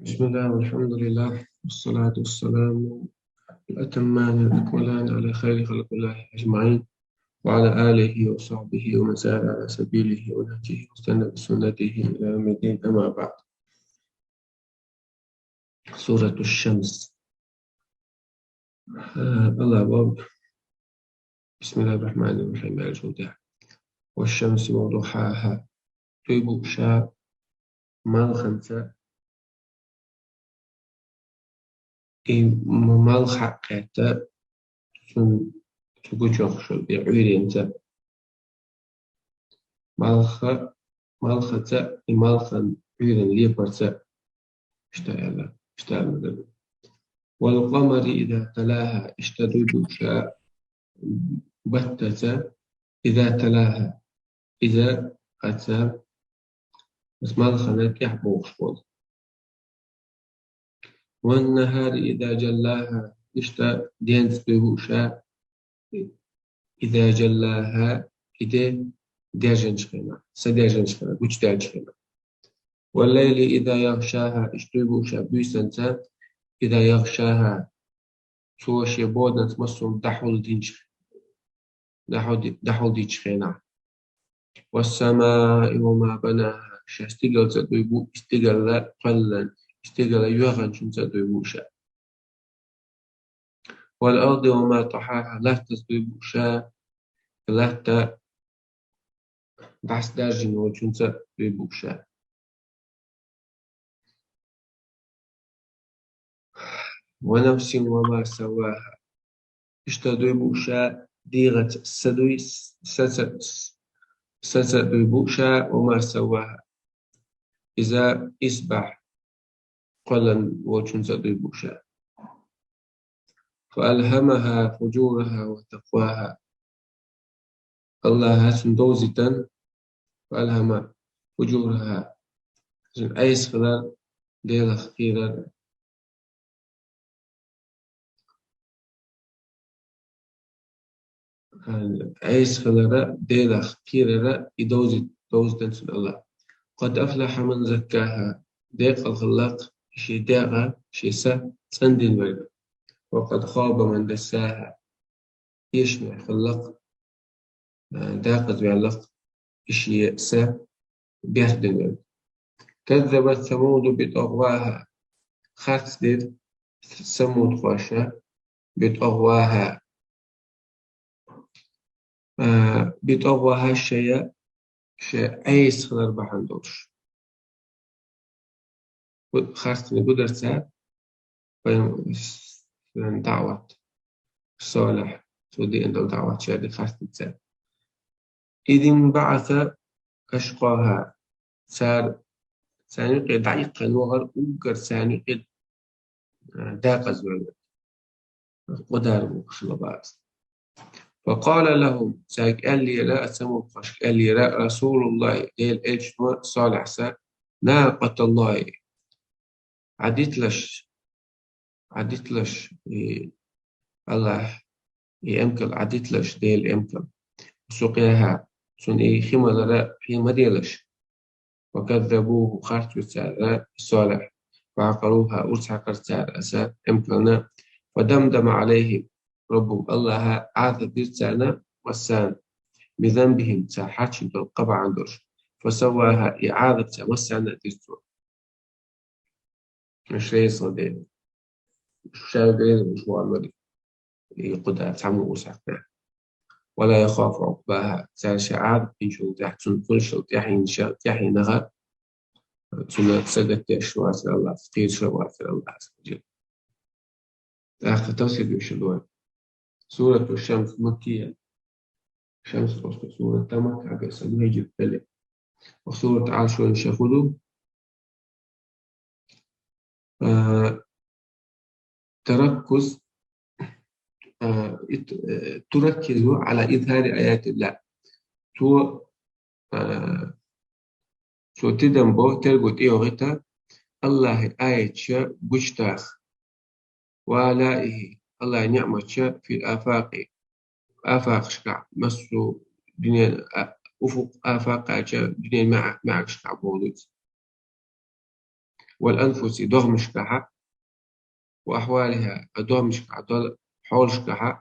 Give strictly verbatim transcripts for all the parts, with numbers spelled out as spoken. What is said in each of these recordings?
بسم الله والحمد لله والصلاة والسلام الأتمان الأكملان على خير خلق الله أجمعين وعلى آله وصحبه ومن سار على سبيله ونهجه واستنى بسنته إلى يوم الدين، أما بعد. سورة الشمس. Аллах баб. بسم الله الرحمن الرحيم. Алжуде. والشمس وضحاها. Дуй бу ша малханца. И м-, малх хьакъета цун цугучохшо и Ӏуйренца. Малха, малхаца и малхан Ӏуйрен лепарца. Иштта аьлла, иштта аьлла. والقمر إذا تلاها. Иштта дуй бу ша баттаца. إذا تلاها. إذا аца. Ас малхана тӀехь бохуш болу. والنهار إذا جلاها. Иштта денца дуй бу ша. إذا جلاها. И де даьржинчу хенахь, са даьржинчу хенахь, гучудаьллачу хенахь. والليل إذا يغشاها. Иштта дуй бу ша буьйсанца. إذا يغشاها. Цо шен боданца массо а дӀахьулдинчу, дӀахьулди-, дӀахьулдичу хенахь. والسماء وما بناها. Ша стигалца дуй бу, и стигала кхоьллан, и стигала йоьхначунца дуй бу ша. والأرض وما طحاها. Латтаца дуй бу ша, и латта дӀасадаьржина волчунца дуй бу ша. ونفس وما سواها. Иштта дуй бу ша дегӀаца са дуй, саца, саца дуй бу ша, وما سواها. إذا أصبح. Кхоьллан волчунца дуй бу ша. فألهمها فجورها وتقواها. Аллаха цунна довзийтина, فألهمها فجورها. Цуьнан айса хилар, Делах кхерар. Айса хилара, Делах кхерара и довзит-, довзийтина цунна Аллаха. قد أفلح من زكاها. Декъала хилла-кх шен дегӀ, шен са цӀандина верг. وقد خاب من دساها. Эшаме хилла-кх, а, декъаза ваьлла-кх и шен са бехдина верг. كذبت ثمود بطغواها. Харцдира самудхоша, بطغواها. А, بطغواها шайн, шайн айса хилар бахьана долуш. Харцдина гударца, пайхамар, даӀват, Солихь, цо деана долу даӀват ша де харцдина цара. إذ انبعث أشقاها. Цара, царна юкъе дӀаиккхина вахара уггар царна юкъе, а, декъаза ваьлла. Къудар вукхуш лабаца. فقال لهم, цаьрга аьллера, а самудхошка аьллера, رسول الله, Делан элчано, Солихьса, ناقة الله. Ӏадиталаш, Ӏадиталаш, и Аллахь, и эмкал Ӏадиталаш, Делан эмкал. سقياها, цунна и хи малара хье ма делаш. وكذبوه, харцвира цара Солихь. فعقروها, урс хьаькхира цара аса эмкална. فدمدم عليهم ربهم, Аллаха Ӏазап дира царна массарна, بذنبهم, цара хьарчийна долу къа бахьана долуш. فسواها, и Ӏазап царна массарна а дира цо. Ша реза хилла дела. Ша реза вуш ван вари. И кху да цхьаммо ву сахьтехь. ولا يخاف عقباها. Цара ша Ӏазап динчул тӀаьхьа цунна хуьлуш йолу тӀаьхьенаш, тӀаьхьенах, цунна сагатдеш вацара Аллах, кхийраш вацара Аллах. ТӀаккха тафсир дешар ду вай. Сурату Шамс маккия. Шамс просто сурат тамак, а гаса мухаджир пеле. Ва сурат Ӏарш вайн ша худу. А, тараккуз, а, ит-, э, тураккизу ала изхари аятилла. Цо, а, цо тидам бо, терго тӀейогӀита, Аллахьи аятча гучтах. Ва алаихи, Аллахьи ниъматча, фил афакъи, афакъашкахь, массу дуьнен, а, уфукъ афакъ аьлча, дуьнен маьӀ-, маьӀаргашкахь боху дуьйцу. والأنفس, догӀмашкахьа, وأحوالها, а догӀмашкахьа дола хьолашкахьа,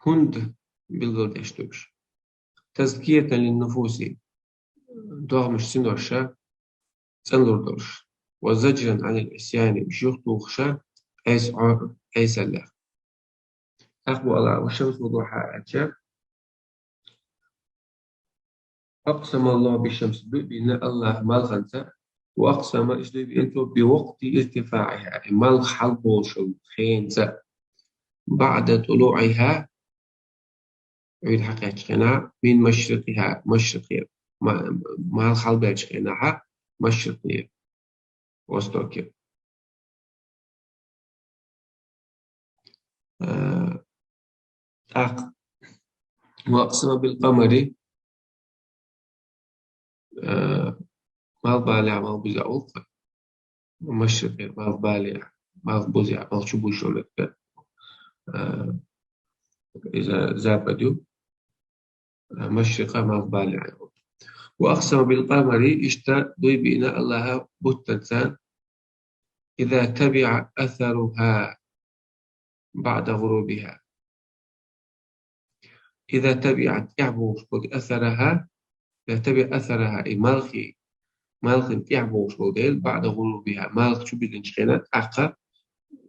хӀунда билгалдеш ду уж? تزكية للنفوس, догӀмаш, синош цӀенлур долуш, وزجرا عن العصيان, уж юхатухуш, Ӏеса, Ӏесаллех. ТӀаккха бу Аллах, والشمس وضحاها аьлча, أقسم الله بالشمس, дуй бина Аллах малханца, وأقسم, иштта дуй бина цо, بوقت ارتفاعها, и малх хьалболуш хенца, بعد طلوعها, Ӏуьйра хьакхаьчча хенахь, من مشرقها, машрикъера, ма-, малх хьалбаьлча хенахьа, машрикъера, востокера. Э, тӀаккха, وأقسم بالقمر, э, малх балехь, малх бузехь волу-кх, машрикъера, малх балехь, малх бузехь, малх чу бузуш волу, э, иза запад ю, э, машрикъа, малх балехь. وأقسم بالقمر, иштта дуй бина Аллаха буттанца, إذا تبع أثرها بعد غروبها. إذا تبع, тӀаьхьабохуш болу, أثرها, إذا تبع أثرها, и малхи, малхин тӀаьхьабохуш болу дела, بعد غروبها, малх чу биллинчу хенахь, тӀаккха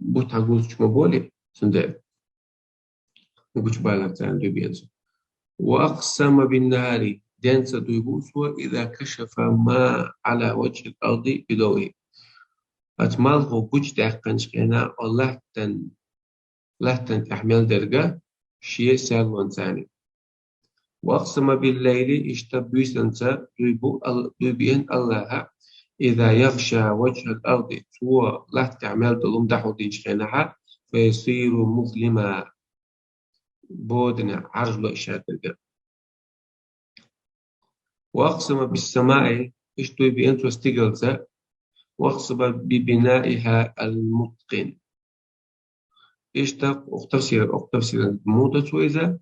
бутт хьан гулчу ма болий, цундела. Гучубалар царна дуй бина цо. وأقسم بالنهار, денца дуй бу цо, إذا كشف ما على وجه الأرض بضوئه. Оцу малхо гучудаьккхинчу хенахь, оцу латтан, латтан тӀехь мел дерг шен серлонца. وأقسم بالليل, иштта буьйсанца дуй бу Ал-, дуй бина Аллаха, إذا يغشى وجه الأرض, цо латта тӀехь мел долу хӀума дӀахьулдинчу хенахьа, فيصير مظلما, боданехь Ӏаржло и шадерг. وأقسم بالسماء, иштта дуй бина цо стигалца, وأقسم ببنائها المتقن. Иштта окху тафсир, окху тафсиран муха до цо иза,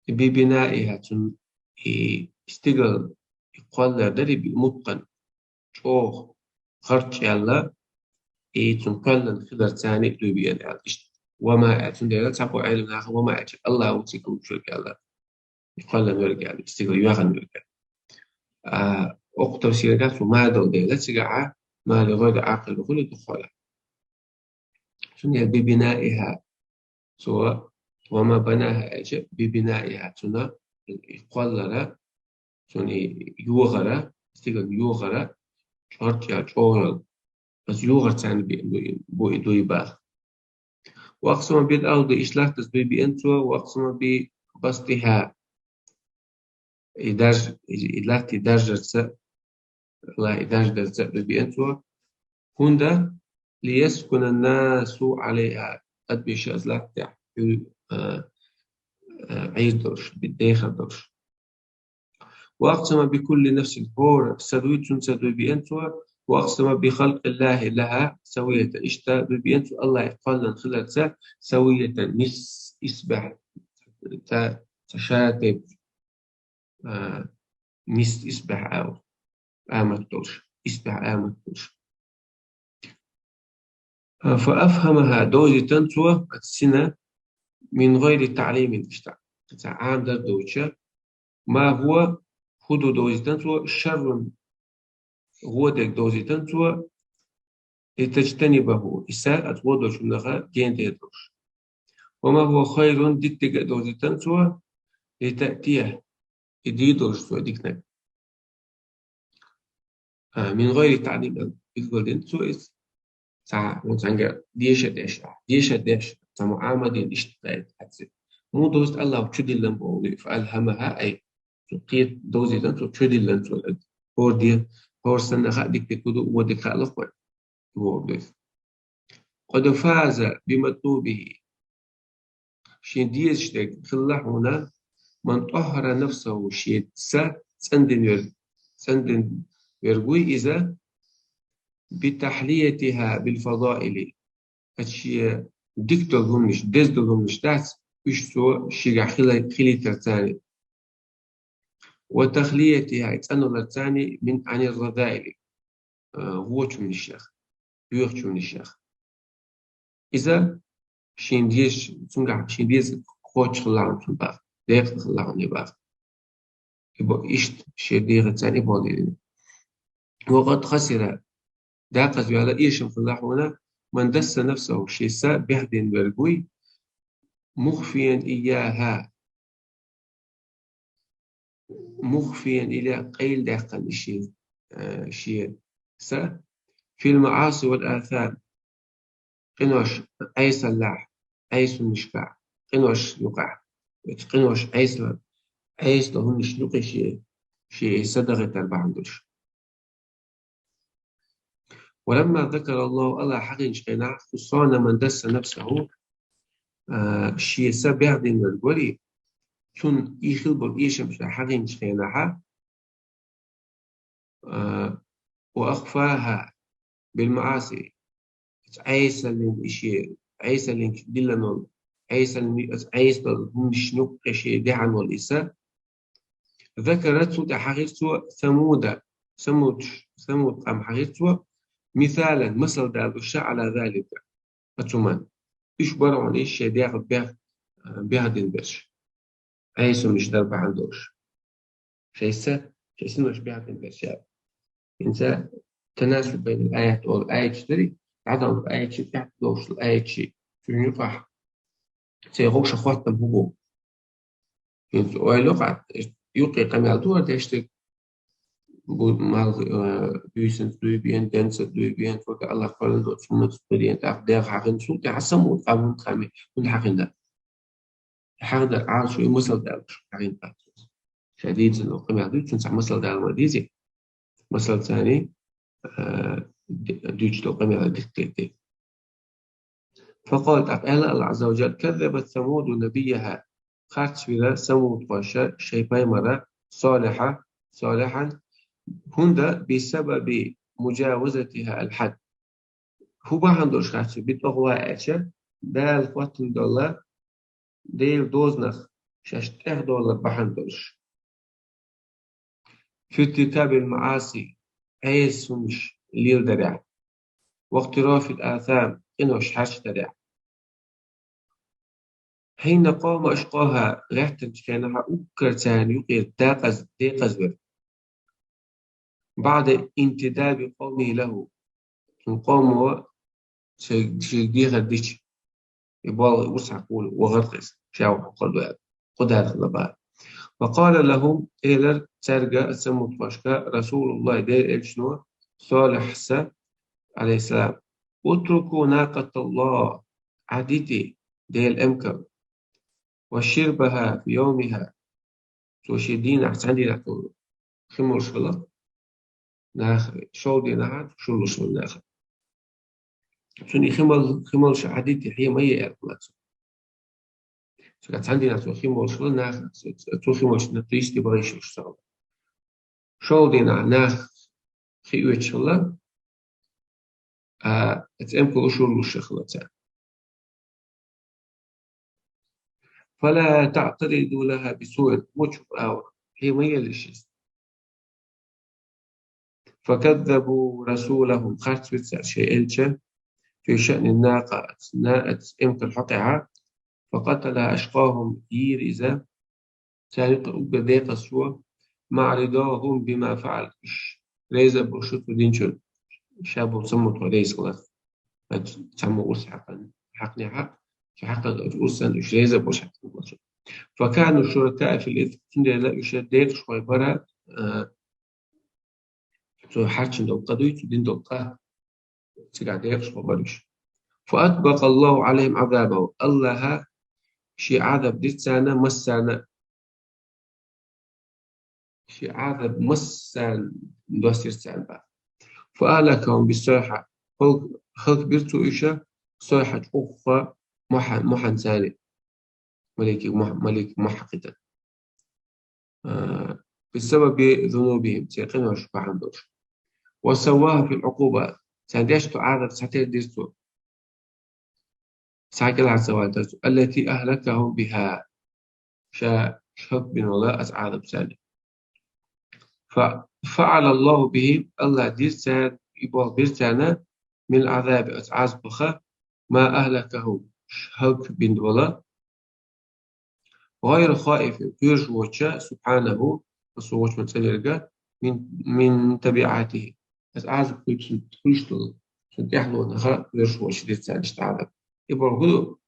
ببنائها, цуьнан и стигал, и кхоллар дара, и мутӀкъан, чӀогӀа гӀарчӀ яьлла, и цуьнан кхоьллина хиларца дуй бина аьлла иштта. وما аьлла, цундела цхьаболу Ӏелам наха وما аьлча, Аллах ву цига лучуьра аьлла. И кхоьллина верг аьлла, и стигал йоьхна верг аьлла. А, окху тафсиргахь цо ما долу дела, цигахь ما لغير عاقل хуьлу дукхахьолахь. Цундела ببنائها, цо وما بناها аьлча, ببنائها, цуьнан и кхоллара, цуьнан и йохара, стигал йохара, чӀорчӀа чӀогӀа йолу. Оцу йохарца бу, бу, бу и дуй баха. وأقسم بالأرض, иштта латтаца дуй бина цо, وأقسم ببسطها. И дарж-, и, и латта даржарца, ла и дарждарца дуй бина цо. ХӀунда, ليسكن الناس عليها, адамаш оцу латта тӀехь, а, а, Ӏийр долуш, дехар долуш. وأقسم بكل نفس, хӀора са дуй, цуьнца дуй бина цо, وأقسم بخلق الله لها سوية, иштта дуй бина цо Аллах кхоьллина хиларца, سوية, нис исбаьхьа, ца, ца ша тайпа, а, нис исбаьхьа ала, амат долуш, исбаьхьа амат долуш. А, فأفهمها, довзийтина цо, оцу сина, من غير تعليم, иштта, ца Ӏамадар доцуша, ما هو, хӀун ду довзийтина цо, شر, гӀо дерг довзийтина цо, لتجتنبه, и са оцу гӀо долчунах гена дер долуш. وما هو خير, дика дерг а довзийтина цо, لتأتيه, и дийр долуш цо диканиг. А, من غير تعليم, билгалдина цо иза. Ца, вон цхьаьнгге деша деш, деша деш, ца ма Ӏамадина иштта дай хьаьци. Муха довзийта Аллах чудиллина боху, فألهمها, ай, цо кхета довзийтина цо, чудиллина цо. ХӀора де, хӀора санна хаьа дика дика хӀун ду, вон дика хаьа лахой, боху иза. قد فاز بمطلوبه. Шен дезаш дерг хилла хьуна, من طهر نفسه, шен са цӀандина вер-, цӀандина верг вуй иза, بتحليتها بالفضائل. Ат шен дика долу хӀуманаш, деза долу хӀуманаш дац, уьш цо шигахь хила-, хилийтарца, وتخليتها, цӀанваларца, من, عن الرذائل. э, вочунишех, боьхачунишех. Иза шен деза, цунгахь шен деза кхочуш хилла хьуна цунна баха, декъала хилла хьуна и баха. И бо-, иштта шен дегӀаца и болу дийна. Ва къад хасира, декъаза ваьлла, эшам хилла хьуна, ман дассана нафсаху, шен са бехдина верг вуй, мухфиян ийяха, мухфиян, или къайладаьккхина и шен, э, шен са, фил маъаси вал асам, къинош Ӏесаллехь, Ӏесаннашкахь, къинош юкъахь, оцу къинош Ӏесалла, Ӏесалла хӀуманаш юкъе шен, шен са дахийтар бахьана долуш. Ва ламма закара Аллаху, Аллах хьахийначу хенахь, хусрана ман дасса нафсаху, а, шен са бехдина верг варий, цунна и хила болу эшам ша хьахийначу хенахьа, а, ва ахфаха бил маъаси, Ӏесаллин и шен, Ӏесаллин диллина волу, Ӏесаллин, Ӏесалла хӀуманаш юкъе шен дехьана волу и са, Закара, цунна тӀе хьахийра цо Самуда, Самуд, Самуд къам хьахийра цо, мисалан, масал далуш, Ӏала залика, оцу хӀуманна. Уьш бара хьуна и шен дегӀ бех-, бехдина берш. Ӏесамаш дар бахьана долуш. Шайн са, шайн синош бехдина берш яра. ХӀинца танасуб байнал аят олу аяташ дарий, дӀадалу аяташ, тӀаьхьа долуш аяташ, цуьнан юкъахь церан гӀовша хӀоттам хӀун бу. ХӀинца ойла йокъа, юккъе къамел ду хӀара дешниг, бу-, мал, э, буьйсанца дуй бен, денца дуй бен, фу Аллах кхоьллина доцу хӀуманца дуй бен, тӀаккха дегӀ хьахийна, цул тӀаьхьа Самуд къам хӀунда хьахийна, хӀунда хьахийна. Хьахийна Ӏалашо и масал далуш хьахийна дац. Ша дийцина къамел дуьйцу, цуьнан цхьа масал дала ма дийзи. Масал царний, э, д-, дуьйцу долу къамел дика хир ду. Факъала, тӀаккха аьлла Аллах Азза ва Джалла: «Каззабат Самуду набийяха». Харцвира самудхоша шайн пайхамара Солиха, Солихьан, хӀунда бисабаби муджавазатиха аль-хьад. ХӀун бахьана долуш харцвира, битӀогӀа ван аьлча, Дала хӀоттийна долу Делан дозанах шаьш тӀехдовлар бахьана долуш. Фи иртикабил маъаси, Ӏеса хӀуманаш леладарехь, вахтирафил асам, къинош хьаьрчдарехь. Хьина къома ашкъаха, гӀаьттинчу хенахь уггар царна юкъера декъаз-, декъаза вара. БаӀда интидаби къовмихи лаху, цуьнан къомо шайга, шайга дехар дича, и болу урс хьакхуьлу вахара иза, ша вахара кхо дара, кхо дара хилла бара. Ва къала лахум, элира цаьрга, самудхошка, Расулуллах, Делан элчано, Солихьса, алейхиссалам: «Утруку накъаталлах, Ӏадити Делан эмкал, ва ширбаха фи йовмиха». Цо шен дийнахь, цхьана дийнахь цо хи молуш хилла, нах шовдийнахь цо шур луш хилла нах. Цуьнан и хи мал-, хи молуш Ӏадити хье ма е аьлла хилла цо. Цуьнан цхьана дийнахь цо хи молуш хилла нах, цо хи молуш дийнахь, туристи бара йиш йолуш ца хилла. Шовдийнахь нах хи оьцуш хилла, а, эца эмкало шур луш хилла цара. «Фала таътариду лаха бисуъ», вочу ау, хье ма елла иза. «Факадзабу расулахум», харцвира цара шайн элча, фи шаъни накъа, на-, эмкал хьокъехьа, «факъатала ашкъахум», йийра иза, цаьрга уггар декъазчо, «маъа ридахум бима фаъал», уьш реза болуш цо динчун, ша болу самудхой реза хилар. Цхьаммо урс хьаькхна, хьаькхнехьа, цу хьаькхна долчу урсан уьш реза болуш хьаькхна болчу. «Факану шуракаа фил ифк», цундела уьш декъашхой бара, а, цо хьарчийна долу къа дуй, цо дина долу къа, цигахь декъашхой бара уьш. «Фаатбакъаллаху Ӏалайхим Ӏазабаху», Аллаха шен Ӏазаб дира царна массарна, шен Ӏазаб массарна доссира царна баха. «Фаахлакахум биссойха», хӀалак-, хӀалакбира цо уьш сойха чӀогӀа мохьа-, мохьанца, маликийн мохь-, маликийн мохь хьакхийтина. А, бисабаби зунубихим, церан къинош бахьана долуш. «Ва савваха фил Ӏукъуба», царна деш долу Ӏазаб схьатерра дира цо. Схьа кӀелхьарца ваьлла цо, «аллати ахлакахум биха», ша хӀалакбина волу оцу Ӏазабца. «Фа-, фаъалаллаху бихим», Аллах дира царна и болх бира царна, من العذاب, оцу Ӏазапах, ما أهلكهم, ш-, хӀаллакбина волу, غير خائف, кхоьруш воцуш, سبحانه, Ас волчу цӀе верг, من, من تبعاته, оцу Ӏазапах хуьлуш долу, цуьнан тӀаьхьалонах кхоьруш воцуш дира царна иштта Ӏазап. И болх хӀун ду?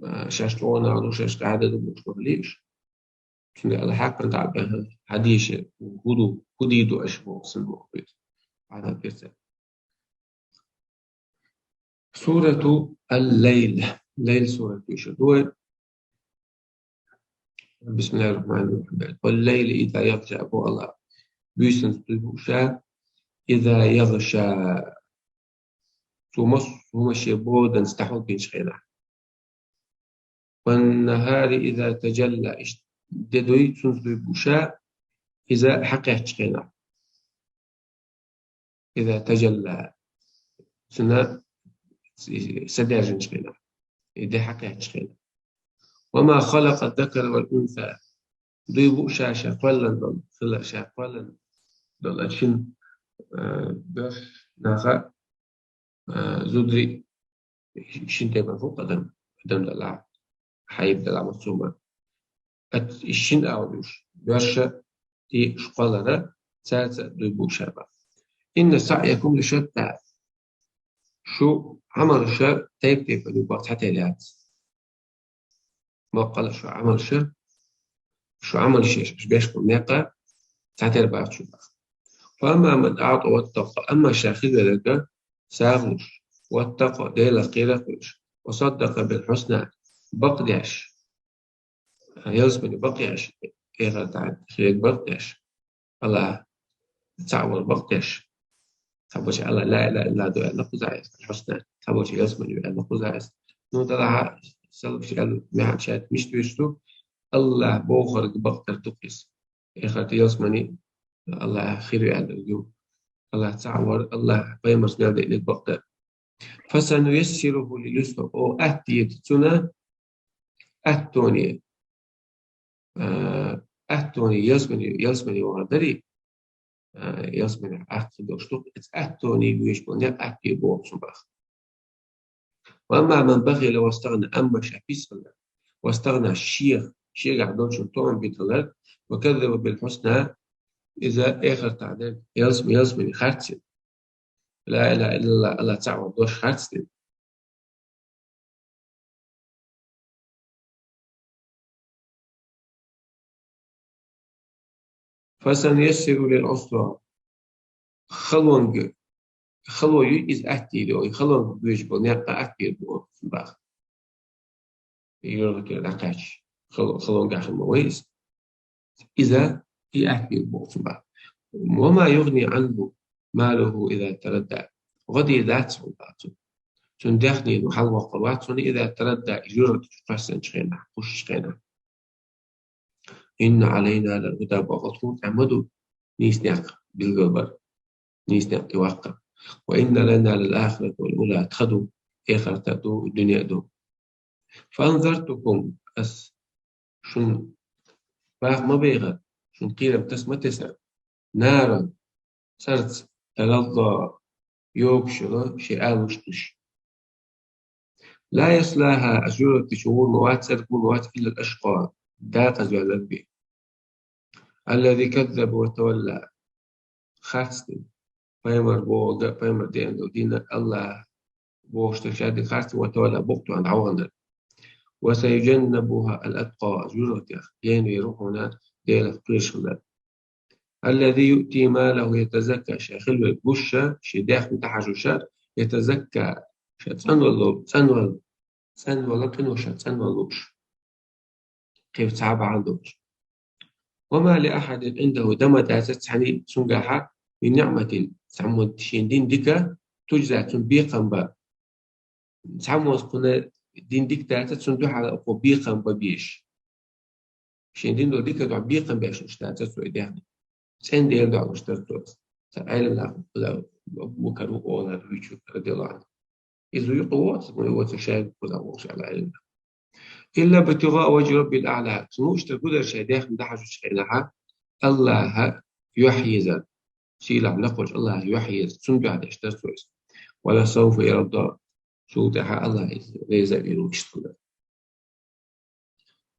А, шаьш чӀогӀа нах ду, шаьш къаьхьа дан ду бохуш бахьана лиъаш. Цундела Аллахьа хьакхана дӀа а баьхна, хьан деша хӀун ду, хӀун дийр ду аша боху сан боху иза. Ӏазап дира царна. Сурату Ал-Лайл. Лайл сурат иша ду вай. بسم الله الرحمن الرحيم. والليل إذا يغشى, боху Аллахьа. Буьйсанца дуй бу ша, إذا يغشى. Цо массо а хӀума шен боданца дӀахьулбинчу хенахь. والنهار إذا تجلى, иштта де дуй, цуьнца дуй бу ша, иза хьакхаьччу хенахь. إذا تجلى, цуьнан садаьржинчу хенахь, и де хьакхаьччу хенахь. وما خلق الذكر والأنثى, дуй бу ша, ша кхоьллина долу, хила ша кхоьллина долу, а, шина, а, боьрша наха, а, зударий, шина тайпана хӀума адам, адам делахь, хьайба делахь, массо а хӀума. Ат-, и шина агӀор долуш боьрша, и шу кхоллар, цаьрца дуй бу ша боху. إن سعيكم لشتى. Шу Ӏамалш тайп-тайпана ю боху, цхьатера яц. Баккъала шу Ӏамалш, шу Ӏамалш, шу беш болу некъ цхьатера бац шу боху. فأما من أعطى واتقى, амма ша хила верг сагӀа луш, واتقى, Делах кхерам беш, وصدق بالحسنى, бакъдеш, ялсамане бакъдеш, эхартахь хиларг бакъдеш, Аллахь цхьаъ вар бакъдеш. Цхьаболчу Аллахь ла илаха иллаллахӀ ду аьлла кхузахь эцна, хьусна, цхьаболчу ялсамане ю аьлла кхузахь эцна. Ну, делахь а, салафаш аьлла, мехьан шаьтта мишта вуьйш ду, Аллахь бохург бакъдар ду-кх иза. Эхартахь ялсамане Аллахь хир ю аьлларг ю. Аллахь цхьаъ вар, Аллахь пайхамарца мел деъниг бакъдар. فسنيسره لليسرى. Оха атта дийр ду цунна, аттоне, а, аттоне ялсамане, ялсамане вахар дарий, а, ялсамане атта долуш ду, иза аттоне вуьйш болу некъ атта дийр боху цунна боху. وأما من بخل واستغنى, амма ша пис хилар, واستغنى, шех, шегахь долчун тӀом бина хилар, وكذب بالحسنى, иза эхартахь дерг, ялсам-, ялсамане харц дина. Ла илаха иллаллахӀ, Аллахь цхьаъ вар дош харц дина. فسنيسره للعسرى. Халонга, хало ю иза атта дийр, и халонга вуьйш болу некъ атта дийр боху боху. И юьртара дӀакхаьчча, хало-, халонгахь хир ма вай иза. Иза и атта дийр боху боху. وما يغني عنه ماله إذا تردى. ГӀо дийр дац хьуна боху цунна. Цуьнан даьхни хьалавоккхур вац хьуна, إذا تردى, и юьртара кхоьссинчу хенахь, кхуссучу хенахь. إن علينا للهدى, бакъ тхуна тӀехь ма ду нийса некъ билгалбар, нийса некъ тӀеваккхар. وإن لنا للآخرة والأولى, тха ду, эхарт а ду, дуьне а ду. فأنذرتكم, ас шуна баха ма бехара, шуна кхерам таса ма тесара. نارا, цӀарца, تلظى, йогуш йолу шен алуш душ. لا يصلاها, оцу юьртара чу гӀур ма вац, цӀерга гӀур ма вац, إلا الأشقى, декъаза ваьлларг бен. الذي كذب وتولى, харц дина. Пайхамар бохург, пайхамар деана долу дин, Аллахь бохуш дерг шадерг харц дина, وتولى, букъ тоьхна дӀаваханарг. وسيجنبها الأتقى, оцу юьртах генавер ву хьуна Делах кхоьруш хиларг. الذي يؤتي ماله يتزكى, ша хила верг гуш, шен даьхни дӀахьажош, يتزكى, ша цӀанвала, цӀанвала, цӀанвала, къинош, ша цӀанвала лууш. Кхин цхьа а бахьана долуш. وما لأحد عنده, дан ма дац цхьанне цуьнгахь, من نعمة, цхьаммо шен дина дика, تجزى, цунна бекхам бан. Цхьаммо кхунна дина дика дац, цунна дуьхьал оцо бекхам бан безаш. Шен дина долу дика дуьхьал бекхам беш луш дац цо и даьхни. ЦӀена Делан дуьхьал луш дара цо. Цхьа Ӏелам нах, Абу Бакар ву олар, вуьйцу, радияллаху Ӏанху. Иза юкъа воцу, вай воцу шайга кхуза вохуш аьлла Ӏелам нах. إلا ابتغاء وجه ربه الأعلى. Цунна иштта гудар шайн даьхни дӀахьажучу хенахь, Аллахьа юьхь езар. сийлахь лакхволчу Аллахьа юьхь еза, цунна дуьхьал деш дара цо иза. «ولسوف يرضى», цул тӀаьхьа Аллахь иза реза а вийр ву иштта хилар.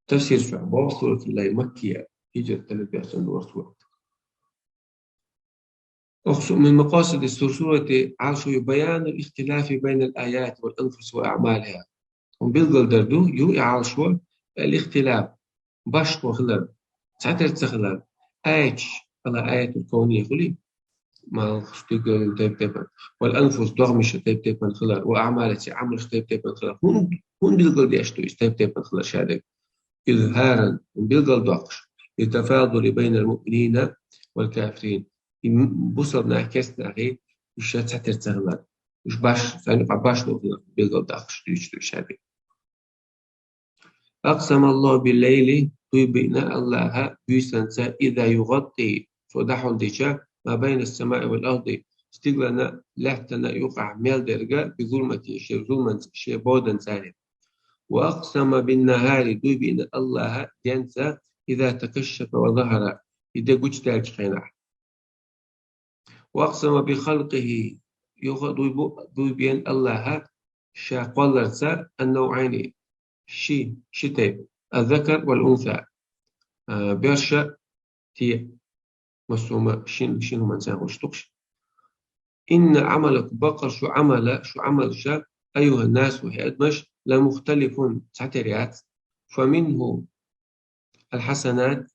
Тафсир чохь боху, суратул Лайл, Маккия, хӀиджрат далла бехсанна ворхӀ сурат. Оха су-, من مقاصد السورة, Ӏалашо ю, بيان الاختلاف بين الآيات والأنفس وأعمالها. Хьуна билгалдар ду, ю и Ӏалашо, الاختلاف, башхо хилар, цхьатера ца хилар, аяташ, ала аятул кавния хуьлий, малхаш, стигал тайп-тайпана, والأنفس, догӀмаш тайп-тайпана хилар, وأعمالها, Ӏамалаш тайп-тайпана хилар. ХӀун, хӀун билгалдеш ду иза тайп-тайпана хилар шадерг? إظهارا, билгалдоккхуш, للتفاضل بين المؤمنين والكافرين. И м-, бусалба нах, керста нахий, уьш ша цхьатера ца хилар. Уьш баш, царна юкъахь баш долу хилар билгалдоккхуш дуьйцуш ду шадерг. أقسم الله بالليل, дуй биъна Аллахьа буьйсанца, إذا يغطي, цо дӀахьулдича, ما بين السماء والأرض, стиглана, лаьттана юкъахь мел дерг, بظلمة, шен зуламанца, шен боданца. وأقسم بالنهار, дуй биъна Аллахьа денца, إذا تكشف وظهر, и де гучудаьллачу хенахь. وأقسم بخلقه, юха а дуй бу-, дуй бина Аллахьа ша кхолларца, النوعين, ши, ши тайпа, الذكر والأنثى, а, боьрша, те, массо а ма-, шин, шин хӀуманца гӀуш ду-кх ша. إن عملكم, баккъалла шу Ӏамал, шу Ӏамалш, أيها الناس, хӀай адамаш, لمختلف, цхьатера яц. فمنه الحسنات,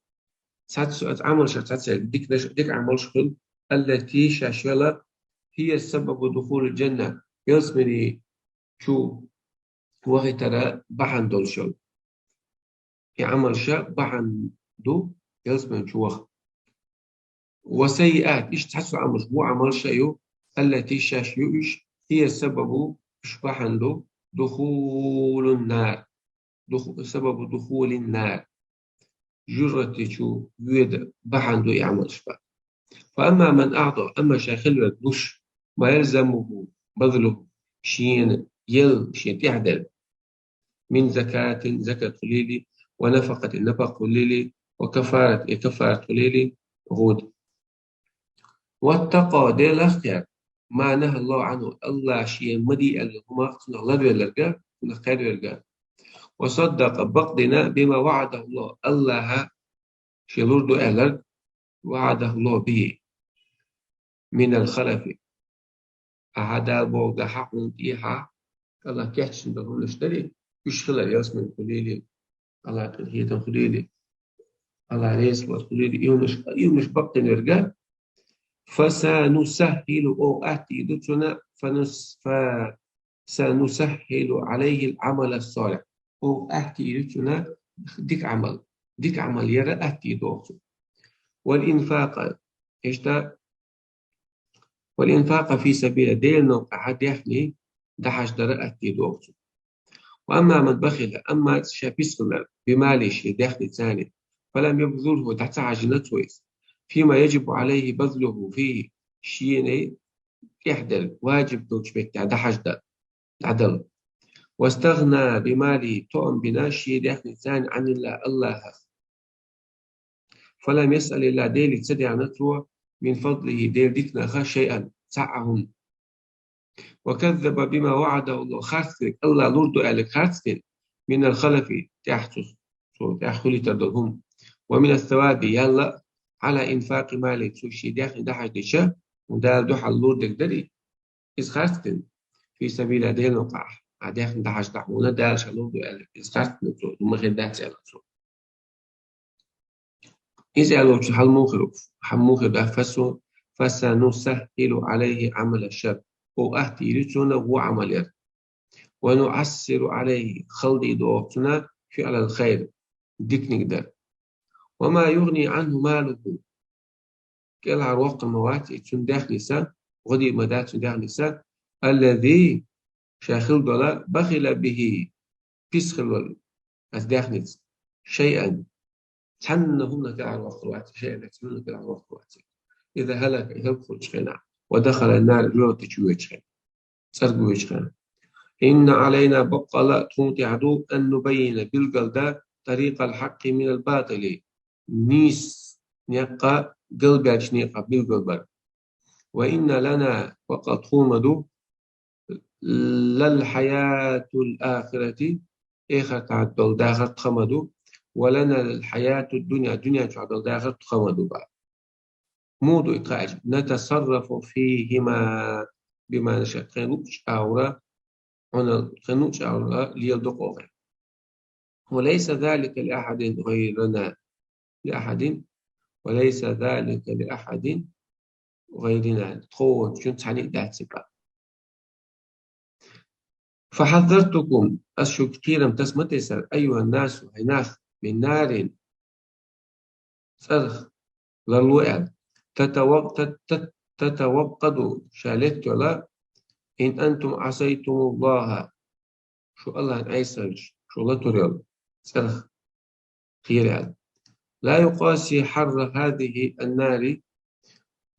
цхьацца, оцу Ӏамалшах цхьацца дика деш, дика Ӏамалш хуьлу, التي, шаьш йолу, هي سبب دخول الجنة, ялсамани чу вахийтара бахьана долуш йолу. И Ӏамалш бахьана ду ялсамани чу ваха. والسيئات, иштта цхьацца Ӏамалш, ву Ӏамалш ю, التي, шаьш ю уьш, هي سبب, уьш бахьана ду, دخول النار, духу-, سبب دخول النار, жуьгӀрати чу воьда бахьана ду и Ӏамалш бан. فأما من أعطى, амма ша хила верг луш, ما يلزمه بذله, шена ел, шена тӀехь дерг, من زكاة, закат хуьлийла, ونفقة, напакъа хуьлийла, وكفارة, я кафарат хуьлийла, гӀуда. واتقى, Делах кхер, ما نهى الله عنه, Аллахьа шена ма де аьлла хӀумах цунах ларвелларг, цунах кхерверг. وصدق, бакъдина, بما وعده الله, Аллахьа шен лур ду аьлларг, وعده الله به من الخلف. Ахьа Дала бохург дан хьан хьуна тӀехьа, Аллахь кечдина долу хӀуманаш дарий, уьш хилар, ялсамани хуьлийла, Аллахь къинхетам хуьлийла, Аллахь реза хуьлийла, и хӀуманаш, и хӀуманаш бакъдина верг. فسنسهل, оха атта йийр ду цунна, فنس-, فسنسهل عليه العمل الصالح. Оха атта йийр ю цунна дика Ӏамал, дика Ӏамал яра атта йийр ду оха цунна. والإنفاق, иштта, والإنفاق في سبيل, Делан новкъахь даьхни дахьаждара атта йийр ду оха цунна. وأما من بخل, амма ша пис хилар, بماله, шен даьхница, فلم يبذله, дӀа ца хьажийна цо иза, فيما يجب عليه بذله فيه, шена тӀехь дерг, ваджиб долчу меттехь дахьаждан, дӀадала. واستغنى بماله, тоам бина шен даьхница, عن الله, Аллахьах. فلم يسأل الله, Деле ца дехна цо, من فضله, Делан диканах, شيئا, цхьа а хӀума. وكذب بما وعده الله, харц дерг Аллахь лур ду аьлларг харц дина, من الخلف, тӀаьхьа цо, цо тӀаьхьа хуьлуьйтур долу хӀума, ومن الثواب, ял а, على إنفاق ماله, цо шен даьхни дахьаждича, хӀун Дала дуьхьал лур дерг дарий, иза харц дина, في سبيل الله, Делан новкъахь, ахьа даьхни дахьаждахь хьуна, Дала ша лур ду аьлларг, иза харц дина цо, ма хир дац аьлла цо. Иза аьллачу хьал муха хир ву? Хьал муха хир ду? فسنسهل عليه عمل الشر, оха атта йийр ю цунна вон Ӏамал яр. ونعسر عليه, хала дийр ду оха цунна, فعل الخير, диканиг дар. وما يغني عنه ماله, кӀелхьарвоккхур ма вац и цуьнан даьхница, гӀо дийр ма дац цуьнан даьхница, الذي, ша хилла долу, بخل به, пис хилла волу, оцу даьхница, شيئا, цхьанна хӀуманах кӀелхьарвоккхур вац, شيئا, цхьанна кӀелхьарвоккхур вац. إذا هلك, и хӀаллакьхуьлучу хенахь, ودخل النار, жожагӀате чу воьдучу хенахь, цӀарга воьдучу хенахь. إن علينا, баккъалла а тхуна тӀехь ду, أن نبين, билгалдан, طريق الحق من الباطل, нийса некъ галбаьллачу некъах билгалбар. وإن لنا, бакъда тхона ма ду, للحياة الآخرة, эхартахь долу дахар тхан ма ду, ولنا الحياة الدنيا, дуьнен чохь долу дахар тхан ма ду боху. Муха ду и тхан аьлча? نتصرف فيهما بما نشاء, тхайна луъучу агӀора, хьуна тхайна луъучу агӀора леладо кхо гӀайра. وليس ذلك لأحد غيرنا, لأحد, وليس ذلك لأحد غيرنا, тховчун цхьаьна а дац и боху. فحذرتكم, ас шуьга кхерам таса ма тесара, أيها الناس, хӀай нах, من نار, цӀарах ларло аьлла, تتوق-, تت-, تت-, تتوقد, ша летта йолу, إن أنتم عصيتم الله, шу Аллахьна Ӏесалча, шу латур йолу цӀарах кхера аьлла. لا يقاسي حر هذه النار,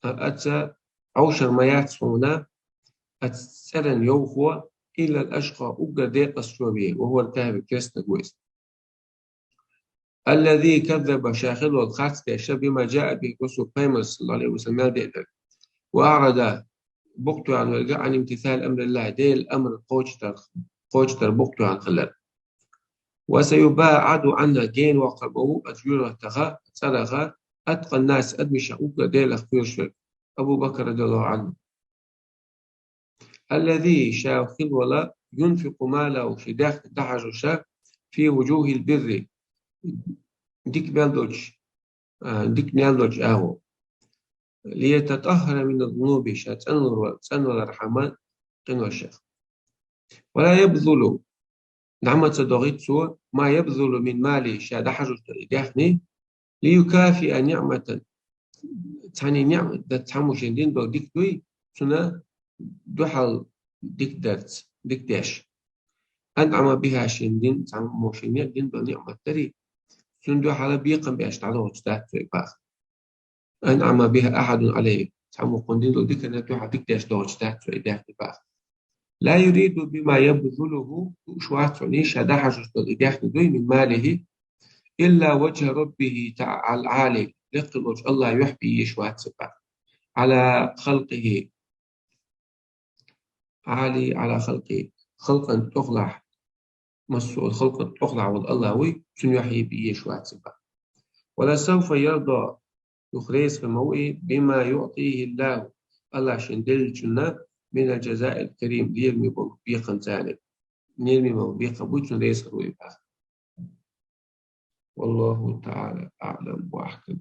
а, аца Ӏовшар ма яц хьуна, аца цӀеран йовхо, إلا الأشقى, уггар декъазчо ве, وهو الكافر, керстанаг ву иза. الذي كذب, ша хилла волу харц деш, بما جاء به الرسول, пайхамар, صلى الله عليه وسلم, мел деънарг. وأعرض, букъ тоьхна верг, عن امتثال أمر الله, Делан амр кхочушдар, кхочушдар букъ тоьхна хилар. وسيباعد عنها, гена воккхур ма ву оцу юьртаха, цӀараха, أتقى الناس, адамашах уггар Делах кхоьруш верг, أبو بكر رضي الله عنه. الذي, ша хилла волу, ينفق ماله, шен даьхни дӀахьажош, في وجوه البر, дика мел долчу, а, дика мел долчу агӀор. ليتطهر من الذنوب, ша цӀанвалар-, цӀанвалархьама къиношех. ولا يبذل, нахь ма ца дохуьйту цо, ما يبذل من ماله, ша дӀахьажош долу и даьхни, ليكافئ نعمة, цхьаьна ниъмат дан, цхьаммо шен дина долу дика дуй, цунна дуьхьал дика дарца, дика деш. أنعم بها, шен дина, цхьаммо шен дина долу ниъмат дарий, цунна дуьхьал бекхам беш дӀадохуьйтуш дац цо и боху. أنعم بها أحد عليه, цхьаммо кхунна дина долу диканна дуьхьал дика деш дохуьйтуш дац цо и даьхни боху. لا يريد بما يبذله, лууш вац хьуна ша дӀахьажош долу и даьхни дуй, من ماله, إلا وجه ربه تع-, العالي, лекха волчу Аллахьан юьхь бен езаш вац цо боху. على خلقه, عالي على خلقه, халкъана тӀехулахь, массо а халкъана тӀехулахь волу Аллахь вуй, цуьнан юьхь бен езаш вац цо боху. ولسوف يرضى, юха реза хир ма ву и, بما يعطيه الله, Аллахь шена деллачунна, من الجزاء الكريم, лераме болу бекхам царна, лераме болу бекхам буй, цунна реза хир ву и боху. والله تعالى أعلم وأحكم.